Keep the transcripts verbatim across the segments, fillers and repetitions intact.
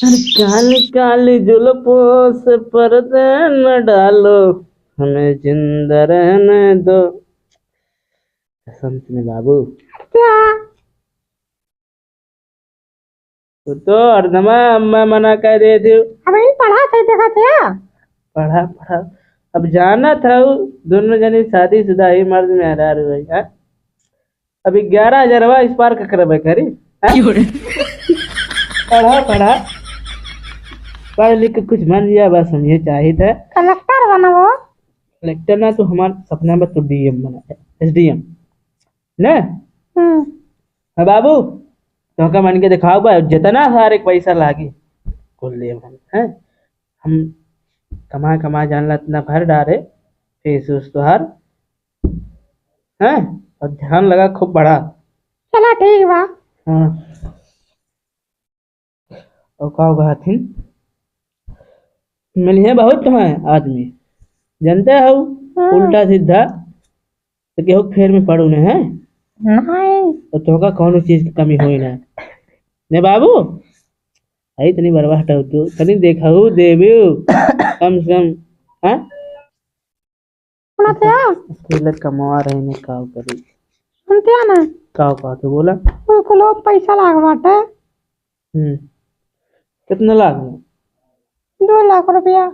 काली काली जुल्फों से पर्दे न डालो, हमें जिंदा रहने दो। कसम से बाबू। क्या? तू तो हरदमा अम्मा मना कर देती हो। अब इन पढ़ा सही देखा थे। पढ़ा, पढ़ा। अब जाना था वो दोनों जनी शादीशुदा ही मर्द मेहरारू है, हाँ? अब ग्यारह हजारवा इस पार का करबे करी, हाँ? क्यों रे? पढ़ा, पढ़ा। पढ़ लिख के कुछ बन जा, बस हम ये चाहित है। कलेक्टर बना वो। कलेक्टर ना, तो हमार सपना बा तू डीएम बना, एसडीएम। ने? हम्म। हाँ बाबू, तोहका मन के देखाव बा, जितना सारे पैसा लागी, कुल लेब हम, हैं? हम कमा कमा जान ला इतना भर डारे, फीस उस तोहार, हैं? और ध्यान लगा खूब पढ़ा। चला ठीक बा। हाँ। और का कहथिन? मिलिहे बहुत तुम्हें आदमी, जानते हो, हाँ। उल्टा सीधा, तो केहू के फेर में पड़ू ने, हैं? नहीं। तो तोहका कौनो चीज की कमी होई ना। ने बाबू, आई तनी बरवा हटाओ तू, तनी देखहू देबू, कम से कम, हाँ? सुनत है? अकेले कमवा रहे ने, का करी? सुनते हैं ना? का, का के बोला? कोई कुलो पैसा लाग बाटे। हम्म। कितना लाग में? दो लाख रुपया।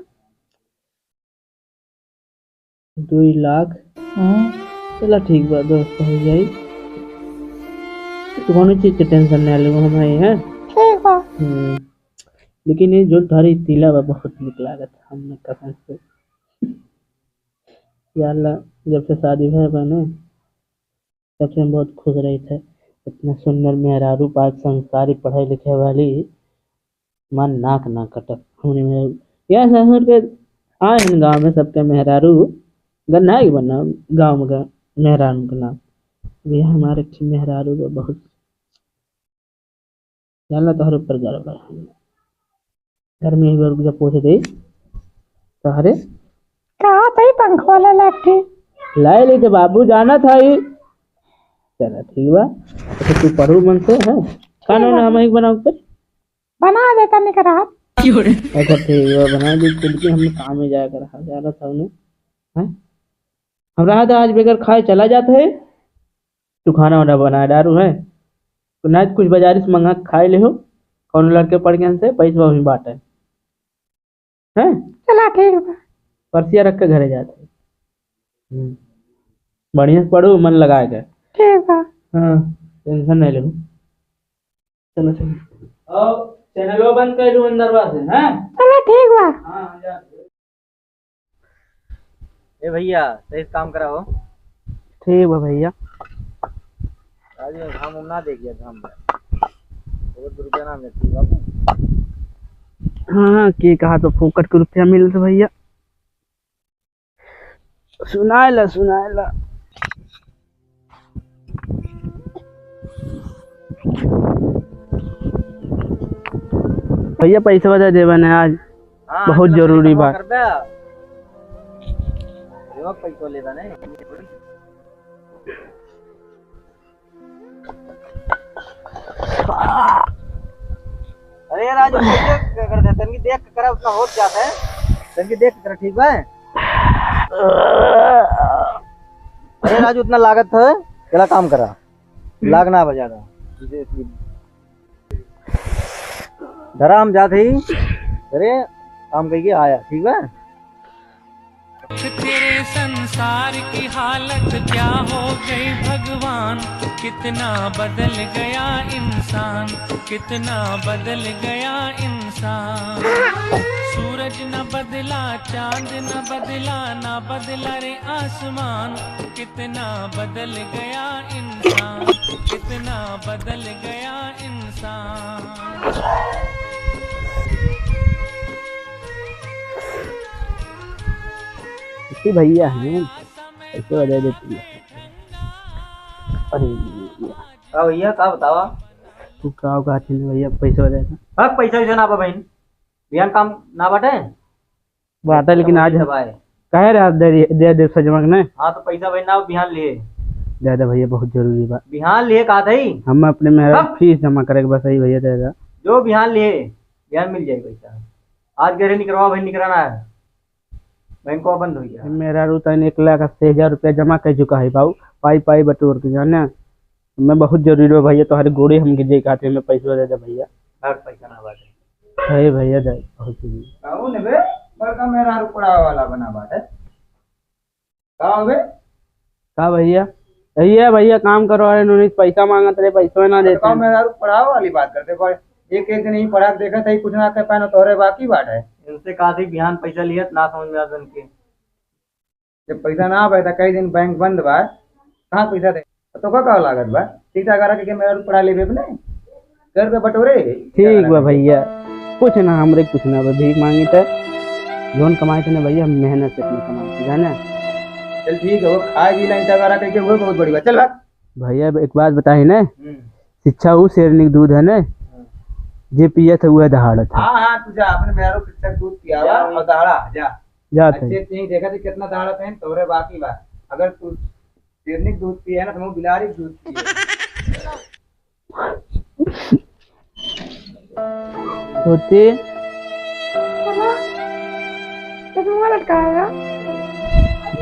दुई लाख? हम्म। चला ठीक बा दोस्त, हो जाई। तू कौनो चीज के टेंशन ना लेबो, हम हई, हैं? ठीक बा। हम्म। लेकिन ये जो थारी तीला बा, बहुत निक लागत, हमने कसम से। या अल्लाह, जब से शादी भय बा ने, तब से हम बहुत खुश रही थे। इतना सुंदर मेहरारू पाक, संस्कारी, पढ़े लिखे वाली, मन नाक ना कटत। हमने मेहरारू, यह ससुर के आए हैं गाँव में, सबके मेहरारू गन्ना ही बना गाँव में ग-, मेहरारू के नाम। ये हमारे अच्छी मेहरारू बा बहुत। जानला तोहरे ऊपर गर्व बा। घर में एक बार रुक जा, पूछ दे तोहरे। कहा था ही पंख वाला लाठी? लाई ले तो बाबू जाना था ही। चला ठीक बा। अच्छा तू पढ़ू मन से, हैं? कानून बा। हम ही बनाओ पर। बना देता निकरा। अच्छा ठीक बा, बना दे, चल के हम काम में जाया कर, हाँ, जाना था उन्हें। हैं? हम रहा था आज बगैर खाए चला जाता है। तू खाना वाना बनाए डारू है, तो ना कुछ बाजारी से मंगा के खाए ले हो, कौन लड़के पड़ गए से पैसा वहीं बाटे, हैं? चला ठीक बा। परसिया रख के घरे जाते। हम्म। बढ़िया से पढ़ो, मन लगा के। ठीक बा। हाँ, टेंशन नहीं लेहू। चलो, चलो। और चैनलो बंद कर लूँ अंदर बा से, हैं? चला ठीक बा। हाँ, जा। ए भैया, सही से काम करा हो। ठीक बा भैया। आज ये घाम उम ना देख गया, घाम में। बहुत रुपया ना मिलती बाबू। हाँ, हाँ, के कहा तो फोकट के रुपया मिलत भैया। सुनाए ला, सुनाए ला। भैया, पैसा दे देबे ने आज, हाँ, बहुत जरूरी बा। कर दे। देवा पैसा ले बने। अरे राजू, कैसे कर दे? तनकी देख के करा, उतना होत जात है। तनकी देख के करा, ठीक बा? अरे राजू, उतना लागत है, चला काम करा। लाग ना बजा रहा। धरा हम जात ही। अरे, काम कइके आया, ठीक बा? तेरे संसार की हालत क्या हो गई भगवान, कितना बदल गया इंसान, कितना बदल गया इंसान। सूरज न बदला, चांद न बदला, ना बदला रे आसमान, कितना बदल गया इंसान, कितना बदल गया इंसान। इसी भैया हैं, ऐसे बजा देती है। अरे भैया। का भैया, का बतावा? तू का कहत हन भैया, पैसा दे ना। हक, पैसा वैसा ना बा बहिन। बिहान काम ना बाटे? बाटे, लेकिन आज दबाए। कहे रहा दे, दे दे सजमक ने। हाँ, तो पैसा भाई ना, बिहान लिए। दे दे भैया, बहुत जरूरी बा। बिहान लिए कहा था ही। हम अपने मेहरा हक। फीस जमा करे के बस, यही भैया दे दे। जो बिहान लिए। बिहान मिल जाई पैसा। आज घरे निकरवा भाई, निकराना है, बैंकवा बंद होइ गया। मेहरारू तैं एक लाख अस्सी हजार रुपया जमा कर चुका है बाबू, पाई पाई बटोर के जाने। मैं बहुत जरूरी हो भैया, तोहरे गोड़े हम गिर जाई, कहते मैं पैसा दे दे भैया। हर पैसा ना बाटे। है भैया, दे बहुत जरूरी। कौन बे? बड़का मेहरारू पड़ावे वाला बना बाटे। का हो बे? का भैया? यही है भैया, काम करवा रहे, उन्होंने पैसा मांगत रहे, पैसा ना तो देते का हैं। मेहरारू पढ़ावे वाली बात करते, कोई एक एक दिन ही पढ़ा के देखत है, कुछ ना कर पाए ना, तोहरे बाकी बात है। इनसे कहा थी बिहान पैसा लिहत, ना समझ में आवत इनके। जब पैसा ना आवे तो कई दिन बैंक बंद बा, कहाँ पैसा दे? तो का, का लागत बा? ठीक ठाक रख के मेहरारू पढ़ा लेबे अपने घर पे बटोरे। ठीक बा भैया, कुछ ना, हमरे कुछ ना बा, भीख मांगी त जौन कमाई थे ना भैया, हम मेहनत से अपनी कमाई थे, जाने। चल ठीक है, वो खाए भी नहीं टगारा कह के, वो बहुत बड़ी बात। चल भाग। भैया, एक बात बताई ना, हम्म। शिक्षा ऊ शेरनी के दूध है ना, हम्म। जे पियत है, वह दहाड़त है। हाँ, हाँ, तू जा, अपने मेहरारू के शिक्षा के दूध पियावा जा। और दहाड़ा, जा। जात है। अच्छे अच्छे ही देखा थी, कितना दहाड़त है, तोरे बाकी बा। अगर तू शेरनी के दूध पिए ना, तो हम बिलारी के दूध पिए। होते। चला, चश्मा लटकाया।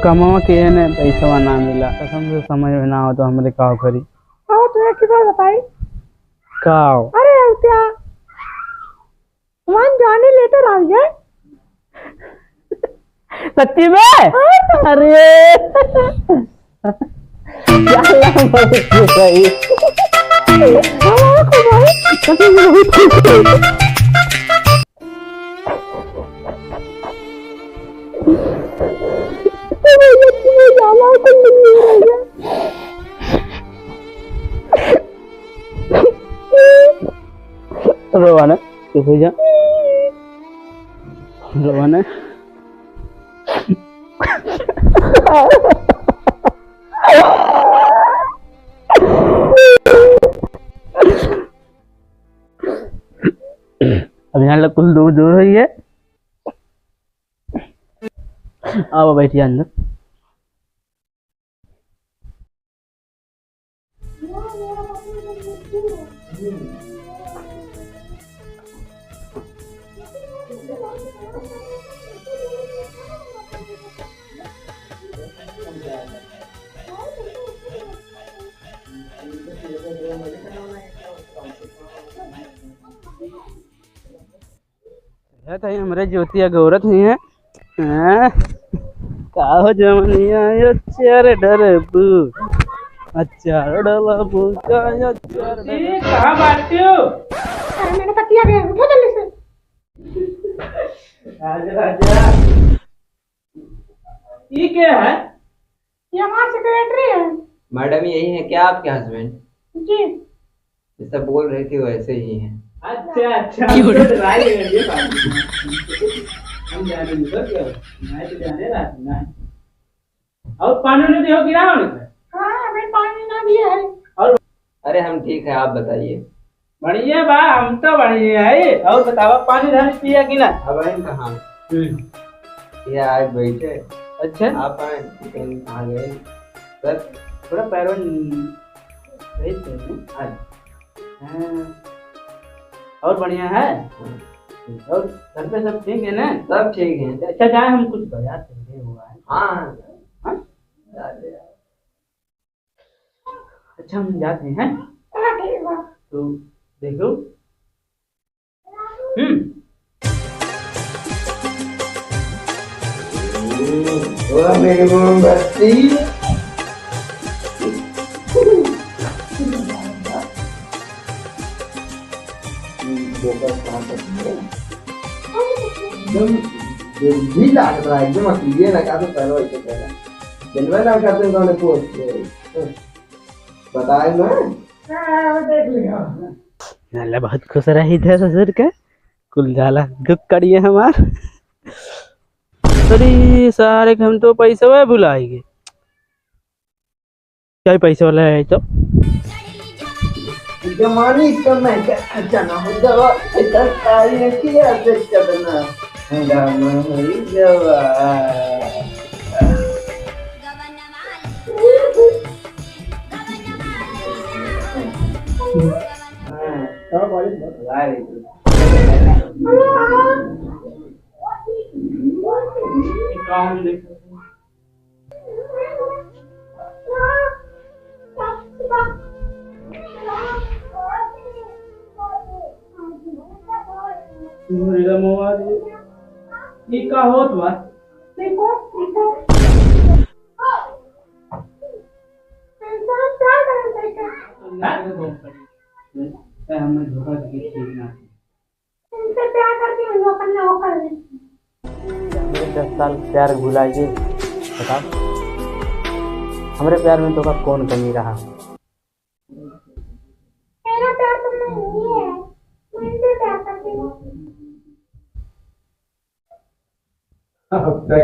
कमावा के है ने, पैसवा ना मिला। कसम से समझ में ना हो तो हमरे का करी। आओ, तुम्हें की बात बताई? का हो? अरे, अब क्या? वन जाने लेटर आ गया। सच्ची में? हाँ। अरे। क्या बहुत खुश है ये। हाँ, खुश है। सच्ची में बहुत खुश है। रोवा ना। चुप हो जा। रोवा ना। अब यहाँ लोग कुल दूर दूर हुई है। आओ बैठिए अंदर। है तो हमरे ज्योतिया गौरत हुई है। हाँ? का हो जवनिया यो चेर डरबू, अचार डलबू का यो चेर डरबू। कहाँ बाटू? अरे मैंने पतिया गया, उठो जल्दी से। राजा, राजा। ये क्या है? ये हमारे सेक्रेटरी है। मैडम, यही है क्या आपके हस्बैंड? जी। जैसा बोल रही थी वैसे ही है। अच्छा, अच्छा, हम तो डरा गए, ये बात। हम जाने नहीं तो क्या? मैं तो जाने रहा था ना। और पानी नहीं दियो, गिरा उनका। हाँ, हमें पानी ना दिया है। और अरे, हम ठीक है, आप बताइए। बढ़िया बा, हम तो बढ़िया है। और बतावा, पानी धानी पिया कि ना? अब आइन कहाँ? हम्म। ये आए बैठे। अच्छा। आप आए, कहीं आ गए। सर। थोड़ा पैरवन सही से, हाँ। हाँ। और बढ़िया है? हाँ। और घर पे सब ठीक है ना? सब ठीक है। अच्छा, जाए, हम कुछ बाजार चले हुआ है। हाँ। हाँ? जाते हैं। अच्छा, हम जाते हैं। हाँ, ठीक बा। तो देखो। हम्म। वाह, मेरी मोमबत्ती। देखो, कहाँ तक है। एकदम, जो भी लागत रहा, एकदम असलिए लगा तो पैरवा ऐसे पैरवा। जनवा ना करते हैं, उन्होंने पोस्ट किया है। बताए ना? हाँ, वो देख लिया। नाला बहुत खुश रही थे ससुर के, कुल जाला दुख करिए हमार। अरे सारे के हम तो पैसवा भुलाएंगे। क्या पैसे वाला है तो? जमानी समय का खजाना हो जावा, इधर तारी है कि ऐसे चलना। हंगामा हो जावा। हाँ, सब भाई, भाई। का हम देख सकते हैं? मुर्गा मवा दे। ई का होत बा? ना तो बहुत पड़ी। ए, हमें धोखा देके ठीक ना। तुमसे प्यार करती हूँ, वो करना, वो कर लेती हूँ। हमरे दस साल प्यार भुला गए। बताओ, हमरे प्यार में तोका कौन कमी रहा? मेरा प्यार तुमने नहीं है, मैं इनसे प्यार करती हूँ।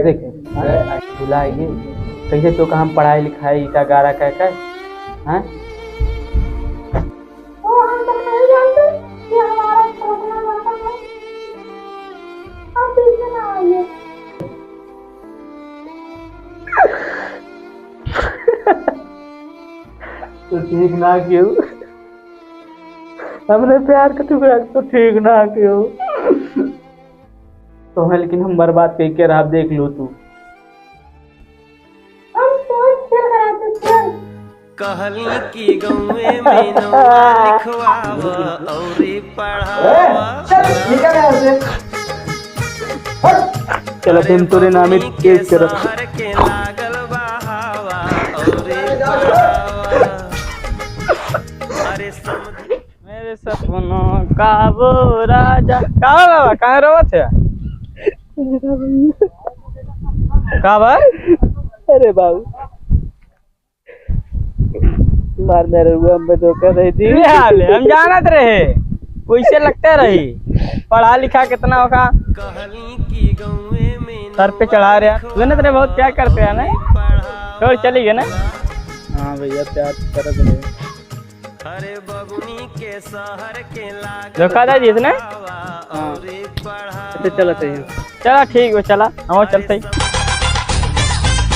देख, हाँ, भुला गए। कैसे तोका हम पढ़ाई लिखाई का गारा कह कह, हाँ? वो हम तक नहीं जानते कि हमारा छोटना लड़का है। अब पीछे ना आइए। तो ठीक ना क्यों? हमरे प्यार का टुकड़ा तो ठीक ना क्यों? तो है, लेकिन हम बर्बाद कई के रहा, देख लो तू। हम सोच खेल रहा था, खेल। कहली कि गौवे में नौवा लिखवावा औरी पढ़ावा। ए, चल, निकल यहाँ से। हट। चलो, तुम तोरे नामे केस करब। शहर के लागल बहावा औरी पढ़ावा। अरे समझ मेरे सपनों का वो राजा। का बा बाबा, काहे रोवत है? का बा? अरे बाबू, मार मेरे हुआ, हम धोखा दे दी। ये हाल है, हम जानत रहे, वैसे लगते रही, पढ़ा लिखा कितना होगा, सर पे चढ़ा रहे, जानत रहे बहुत प्यार करते हैं ना, छोड़ चली गए ना। हाँ भैया, प्यार करत रहे। अरे बबुनी के शहर के लागल धोखा दे दी इसने? हाँ। अच्छा, चलत है। चला ठीक बा, चला, हम चलते ही।